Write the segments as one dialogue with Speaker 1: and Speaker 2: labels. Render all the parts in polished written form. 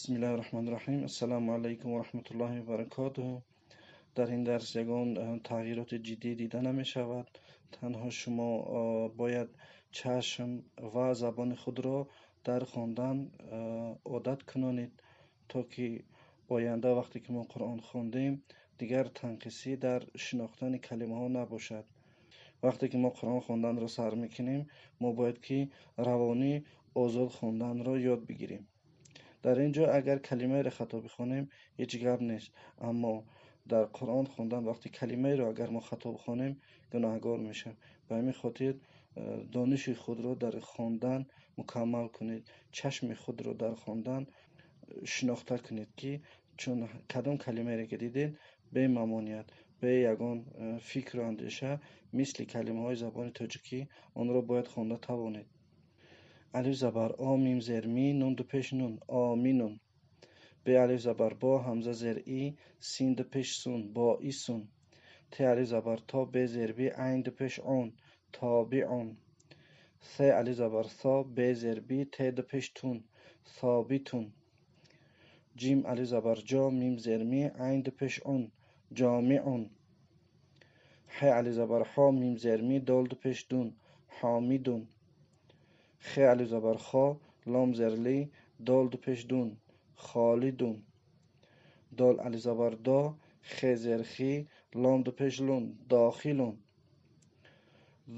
Speaker 1: Бисмиллаҳи раҳмони раҳим. Ассалому алайкум ва раҳматуллоҳи ва баракотуҳ. Дар ин дарс ягон тағйироти ҷиддӣ дида намешавад. Танҳо шумо бояд чашм ва забони худро дар хондан одат кунонед, то ки оянда вақте ки мо Қуръон хондем, дигар танқисӣ дар шинохтани калимаҳо набошад. Вақте ки мо Қуръон хонданро сар мекунем, мо бояд ки равонӣ озод хонданро ёд бигирем. Дар ин ҷо агар калимаеро хато бихонем, ҳеҷ гап нест, аммо дар Қуръон хондан вақти калимаеро агар мо хато бихонем, гунаҳгор мешавем. Ба ҳамин хотир дониши худро дар хондан мукаммал кунед, чашми худро дар хондан шинохта кунед, ки чун кадом калимаеро ки дидед, бемамоният, бе ягон фикру андеша, мисли калимаҳои забони тоҷикӣ онро бояд хонда тавонед. Алиф забар о, мим зер ми, нун ду пеш нун, оминун. Бе алиф забар бо, ҳамза зер и, син ду пеш сун, боисун. Те алиф забар то, бе зер би, айн ду пеш ун, тобиун. Се алиф забар со, бе зер би, те ду пеш тун, собитун. Ҷим алиф забар ҷо, мим зер ми, айн ду пеш ун, ҷомиун. Ҳе алиф забар ҳо, мим зер ми, дол ду пеш дун, ҳомидун. Хе алиф забар хо, лом зер ли, дол ду пеш дун, холидун. Дол алиф забар до, хе зер хи, лом ду пеш лун, дохилун.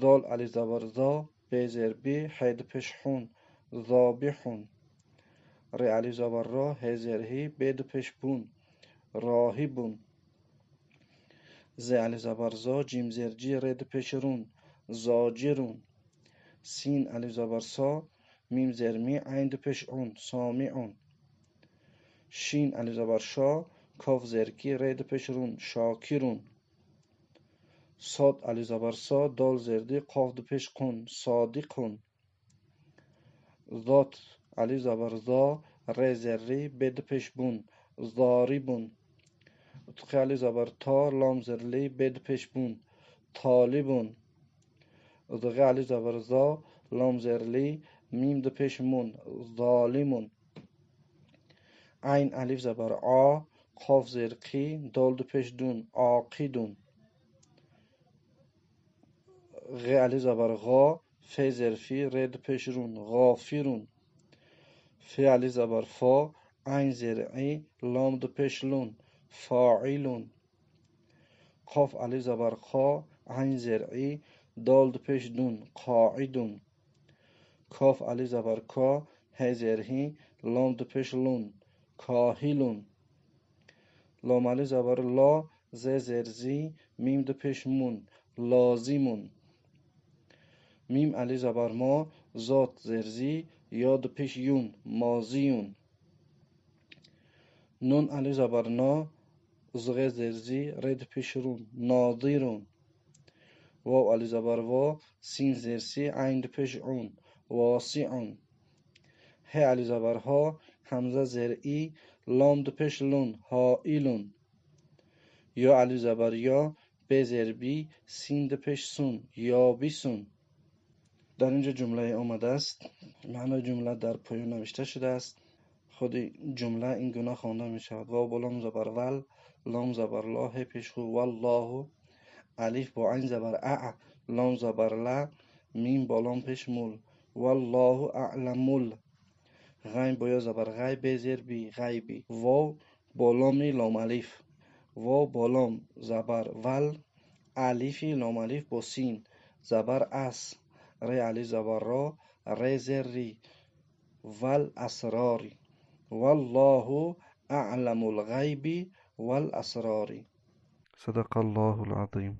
Speaker 1: Зол алиф забар зо, бе зер би, ҳе ду пеш ҳун, зобиҳун. Ре алиф забар ро, ҳе зер ҳи, бе ду пеш бун, роҳибун. Зе алиф забар зо, ҷим зер ҷи, ре ду пеш рун, зоҷирун. Син алиф забар со, мим зер ми, айн ду пеш ун, сомиун. Шин алиф забар шо, коф зер ки, ре ду пеш рун, шокирун. Сод алиф забар со, дол зер ди, қоф ду пеш қун, содиқун. Зот алиф забар зо, ре зер ри, бе ду пеш бун, зорибун. Тқи алиф забар то, лом зер ли, бе ду пеш бун, толибун. Зғи алиф забар зо, лом зер ли, мим ду пеш мун, золимун. Айн алиф забар а, қоф зер қи, дол ду пеш дун, оқидун. Ғ алиф забар ғо, фе зер фи, ре ду пеш рун, ғофирун. Фе алиф забар фо, айн зер и, лом ду пеш лун, фоилун. Қоф алиф забар қо, айн зер и, дол ду пеш дун, қоидун. Коф алиф забар ко, ҳе зер ҳи, лом ду пеш лун, коҳилун. Лом алиф забар ло, зе зер зи, мим ду пеш мун, лозимун. Мим алиф забар мо, зот зер зи, ё ду пеш юн, мозиюн. Нун алиф забар но, зғе зер зи, ре ду пеш рун, нозирун. Вов алиф забар во, син зер си, айн ду пеш ун, восиун. Ҳе алиф забар ҳо, ҳамза зер и, лом ду пеш лун, ҳоилун. Ё алиф забар ё, бе зер би, син ду пеш сун, ёбисун. Дар ин ҷо ҷумлае омадааст. Маънои ҷумла дар поён навишта шудааст. Худи ҷумла ин гуна хонда мешавад: вов бо лом забар вал, лом забар ло, ҳе пеш ху, валлоҳу, алиф бо айн забар а, лом забар ла, мим бо лом пеш мул, валлоҳу аъламул. Ғайн бо ё забар ғай, бе зер би, ғайби. Вов бо ломи лом алиф, вов бо лом забар вал, алифи лом алиф бо син забар ас, ре алиф забар ро, ре зер ри, вал асрори. Валлоҳу аъламул ғайби вал асрори.
Speaker 2: Садақаллоҳул азим.